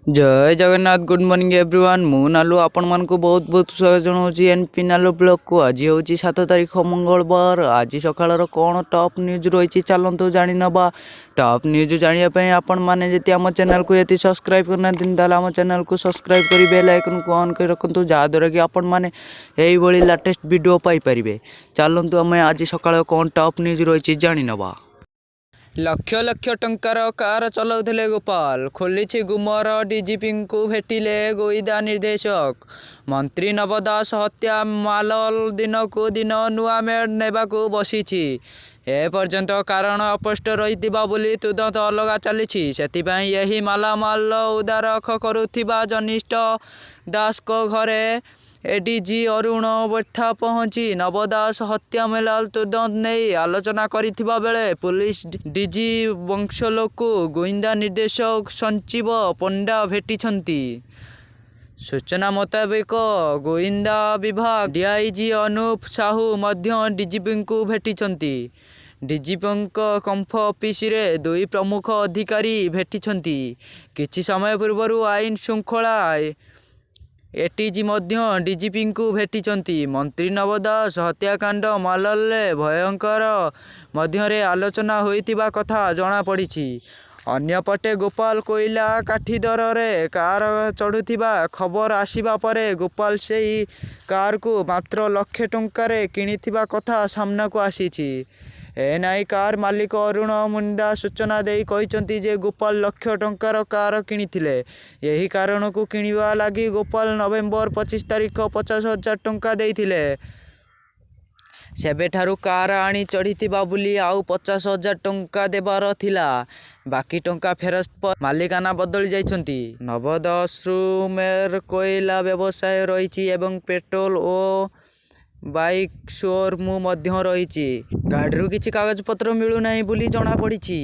ଜୟ Jagannath, good morning everyone. ମୁଁ ନାଲୁ, ଆପଣମାନଙ୍କୁ ବହୁତ ବହୁତ ସ୍ୱାଗତ ଜଣାଉଛି ଏନ୍ ପି ନାଲୁ ବ୍ଲଗ୍କୁ। ଆଜି ହେଉଛି 7 ତାରିଖ, ମଙ୍ଗଳବାର। ଆଜି ସକାଳର କ'ଣ ଟପ୍ ନ୍ୟୁଜ୍ ରହିଛି, ଚାଲନ୍ତୁ ଜାଣିନେବା। ଟପ୍ ନ୍ୟୁଜ୍ ଜାଣିବା ପାଇଁ ଆପଣମାନେ ଯଦି ଆମ ଚ୍ୟାନେଲକୁ ଯଦି ସବସ୍କ୍ରାଇବ୍ କରିନାହାନ୍ତି, ତାହେଲେ ଆମ ଚ୍ୟାନେଲକୁ ସବସ୍କ୍ରାଇବ୍ କରି ବେଲ୍ ଆଇକନ୍କୁ ଅନ୍ କରି ରଖନ୍ତୁ, ଯାହାଦ୍ୱାରା କି ଆପଣମାନେ ଏଇଭଳି ଲାଟେଷ୍ଟ ଭିଡ଼ିଓ ପାଇପାରିବେ। ଚାଲନ୍ତୁ, ଆମେ ଆଜି ସକାଳ କ'ଣ ଟପ୍ ନ୍ୟୁଜ୍ ରହିଛି ଜାଣିନେବା। ଲକ୍ଷ ଲକ୍ଷ ଟଙ୍କାର କାର ଚଲାଉଥିଲେ ଗୋପାଳ, ଖୋଲିଛି ଗୁମର। ଡିଜିପିଙ୍କୁ ଭେଟିଲେ ଗୋଇନ୍ଦା ନିର୍ଦ୍ଦେଶକ। ମନ୍ତ୍ରୀ ନବ ଦାସ ହତ୍ୟା ମାମଲା ଦିନକୁ ଦିନ ନୂଆ ମୋଡ଼ ନେବାକୁ ବସିଛି। ଏପର୍ଯ୍ୟନ୍ତ କାରଣ ଅସ୍ପଷ୍ଟ ରହିଥିବା ବେଳେ ତଦନ୍ତ ଅଲଗା ଚାଲିଛି। ସେଥିପାଇଁ ଏହି ମାମଲାର ତଦାରଖ କରୁଥିବା ଜନିଷ୍ଠ ଦାସଙ୍କ ଘରେ ଏଡିଜି ଅରୁଣ ବୋଥ୍ରା ପହଞ୍ଚି ନବ ଦାସ ହତ୍ୟା ମାମଲାର ତଦନ୍ତ ନେଇ ଆଲୋଚନା କରିଥିବା ବେଳେ ପୁଲିସ ଡିଜି ବଂଶଲଙ୍କୁ ଗୁଇନ୍ଦା ନିର୍ଦ୍ଦେଶକ ସଞ୍ଜୀବ ପଣ୍ଡା ଭେଟିଛନ୍ତି। ସୂଚନା ମୁତାବକ, ଗୁଇନ୍ଦା ବିଭାଗ ଡିଆଇଜି ଅନୁପ ସାହୁ ମଧ୍ୟ ଡିଜିପିଙ୍କୁ ଭେଟିଛନ୍ତି। ଡିଜିପିଙ୍କ କ୍ୟାମ୍ପ ଅଫିସରେ ଦୁଇ ପ୍ରମୁଖ ଅଧିକାରୀ ଭେଟିଛନ୍ତି। କିଛି ସମୟ ପୂର୍ବରୁ ଆଇନ ଶୃଙ୍ଖଳା ଏଡିଜି ମଧ୍ୟ ଡିଜିପିଙ୍କୁ ଭେଟିଛନ୍ତି। ମନ୍ତ୍ରୀ ନବ ଦାସ ହତ୍ୟାକାଣ୍ଡ ମାମଲାରେ ଉଭୟଙ୍କ ମଧ୍ୟରେ ଆଲୋଚନା ହୋଇଥିବା କଥା ଜଣାପଡ଼ିଛି। ଅନ୍ୟପଟେ ଗୋପାଳ କୋଇଲା କାଠି ଦରରେ କାର ଚଢ଼ୁଥିବା ଖବର ଆସିବା ପରେ ଗୋପାଳ ସେହି କାରକୁ ମାତ୍ର ଲକ୍ଷେ ଟଙ୍କାରେ କିଣିଥିବା କଥା ସାମ୍ନାକୁ ଆସିଛି। ଏନେଇ କାର ମାଲିକ ଅରୁଣ ମୁନ୍ଦା ସୂଚନା ଦେଇ କହିଛନ୍ତି ଯେ, ଗୋପାଳ ଲକ୍ଷ ଟଙ୍କାର କାର କିଣିଥିଲେ। ଏହି କାରକୁ କିଣିବା ଲାଗି ଗୋପାଳ ନଭେମ୍ବର 25 ତାରିଖ 50,000 ଟଙ୍କା ଦେଇଥିଲେ। ସେବେଠାରୁ କାର ଆଣି ଚଢ଼ୁଥିବା ବେଳେ ଆଉ 50,000 ଟଙ୍କା ଦେବାର ଥିଲା। ବାକି ଟଙ୍କା ଫେରସ୍ତ ପରେ ମାଲିକାନା ବଦଳି ଯାଇଛି। ନବ ଦାସ ସୋରୁମରେ କୋଇଲା ବ୍ୟବସାୟ ରହିଛି ଏବଂ ପେଟ୍ରୋଲ ଓ ବାଇକ୍ ସୋରୁମ୍ ମଧ୍ୟ ରହିଛି। ଗାଡ଼ିରୁ କିଛି କାଗଜପତ୍ର ମିଳୁନାହିଁ ବୋଲି ଜଣାପଡ଼ିଛି।